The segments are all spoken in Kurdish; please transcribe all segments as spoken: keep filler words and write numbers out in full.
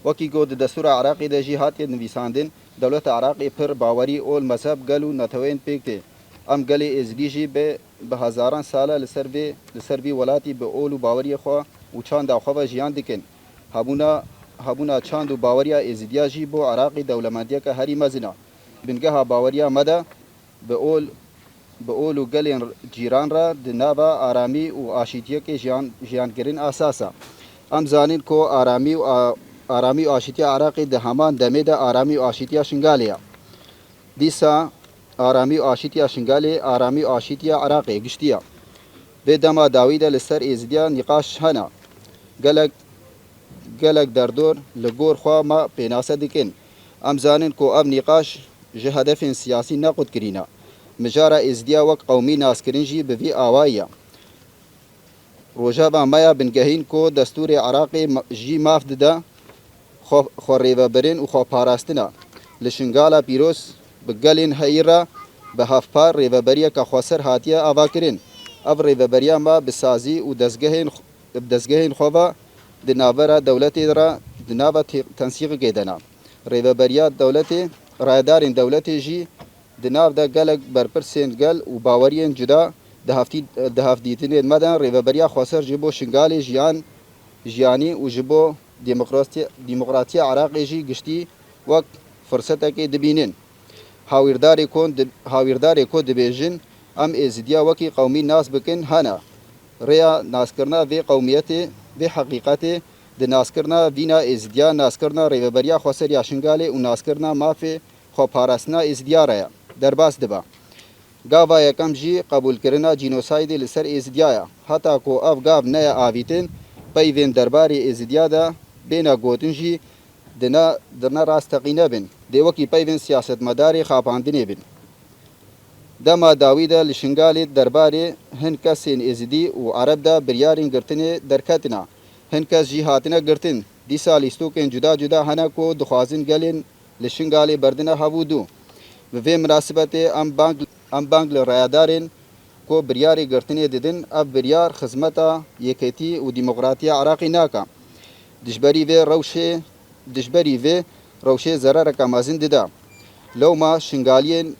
Wekî ku di destûra Iraqê de jî hatiye nivîsandin, dewleta Iraqê pir bawerî, ol, mezheb, gel û neteweyên pêk tê. Em gelê Êzidî jî bi, bi hezaran sal e li ser vê, li ser vî welatî bi ol û baweriyê xwe û çanda xwe ve jiyan dikin. Hebûna, hebûna çand û baweriya Êzidiya jî bo Iraqê dewlemendiyeke herî mezin e. Bingeha baweriya me de bi ol, bi ol û gelên cîran re di nava aramî û aşîtiyekê jiyan, jiyankirin esas e. Em zanin ku aramî û a, aramî û aşîtiya Iraqê di heman demê de aramî û aşîtiya Şingalê ye. Dîsa aramî û aşîtiya Şingalê, aramî û aşîtiya Iraqê giştî ye. Vê dema dawî de li ser Êzidiya nîqaş hene. Gelek, gelek derdor li gor xwe me pênase dikin. Em zanin ku ev nîqaş ji hedefên siyasî nequt kirîne. Mijara Êzidiya wek qewmî naskirin jî bi vî awayî ye. Rojeva me ya bingehîn ku destûrê Iraqê ma-, jî maf dide xwe, xwe rêvebirin û xwe parastina. Li Şingala pîroz bi gelên heyî re bi hevpar rêveberiyeke xweser hatiye avakirin. Ev rêveberiya me bi sazî û dezgehên xw-, bi dezgehên xwe ve di navbera dewletê re di nava te-, tensîqikê de ne. Rêveberiya dewletê, rayedarên dewletê jî di nav de gelek berpirsên gel û baweriyên cuda di hevtî-, di hevdîtinên me de rêveberiya xweser ji bo Şingalê jiyan, jiyanî û ji bo demokrasi-, demokratiya Iraqê jî giştî wek firsetekê dibînin. Hawîrdarê ku di-, hawîrdarê ku dibêjin, em Êzidiya wekî qewmî nas bikin, hene. Rêya naskirina vê qewmiyetê, vê heqîqetê, di naskirina vîna Êzidiya, naskirina rêveberiya xweser ya Şingalê û naskirina mafê xweparastina Êzidiya re ye. Derbas dibe. Gava yekem jî qebûlkirina cînosaydê li ser Êzidiya ye. Heta ku ev gav neye avîtin, peyvên derbarê Êzidiya de bêne gotin jî di ne, di ne rasteqîne bin. Dê wekî peyvên siyasetmedarê xapandinê bin. Dema dawî de li Şingalê derbarê hin kesên Êzidî û Ereb de biryarên girtinê derketina. Hin kes jî hatine girtin. Dîsa lîstokên cuda cuda hene ku dixwazin gelên li Şingalê berdine hev û dû. Bi vê minasibetê em bang, em bang li rayedarên ku biryarê girtinê didin, ev biryar xizmeta yekêtî û demokratiya Iraqê nake. Dijberî vê rewşê, dijberî vê rewşê zerereke mezin dide. Lewma Şingaliyên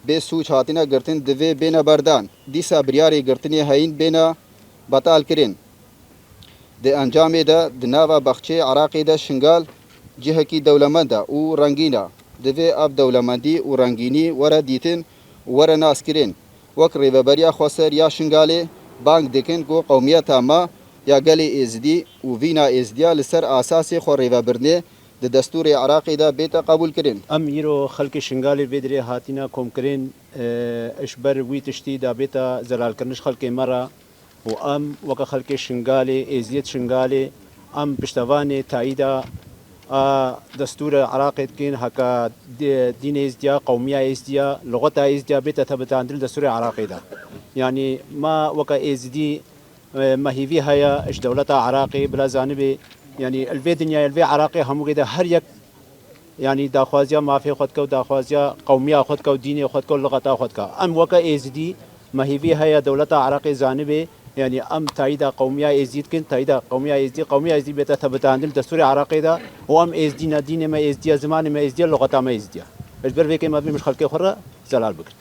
bê sûc hatine girtin divê bêne berdan. Dîsa biryarê girtinê heyîn bêne betal kirin. Di encamê de di nava baxçeyê Iraqê de Şingal cihekî dewlemend e û rengîn e. Divê ev dewlemendî û rengînî were dîtin û were naskirin. Wek Rêveberiya Xweser ya Şingalê bang dikin ku qewmiyeta me ya gelê Êzidî û vîna Êzidiya li ser asasê xwe rêvebirinê di destûrê Iraqê de bête qebûlkirin. Em îro xelkê Şingalê vê dirê hatine komkirin, e, ji ber wî tiştî da bête zelalkirin ji xelkê me re û em weke xelkê Şingalê, Êziyet Şingalê, em piştevanê tayîda a destûra Iraqê dikin, heke di-, dînê Êzdiya, qewmiya Êzdiya, luxeta Êzdiya bête tebitandin destûrê Iraqê de. Yanî me weke Êzidî, e, me hîvî heye ji dewleta Iraqê bila zanibê, yanî li vê dinyayê, li vê Iraqê hemû gê de her yek, yanî daxwaziya mafê xwe dike û daxwaziya qewmiya xwe dike û dînê xwe dike û luxeta xwe dike. Em weke Êzidî me hîvî heye dewleta Iraqê zanibê, yanî em tayîda qewmiya Êzidî dikin, tayîda qewmiya Êzidî, qewmiya Êzidî bête tebitandin destûrê Iraqê de û em Êzidî ne, dînê me Êzidî ye, zimanê me Êzidî ye, luxeta me Êzidî ye. Ji ber vê kê me bêm ji xelkê xwe re zelal bikin.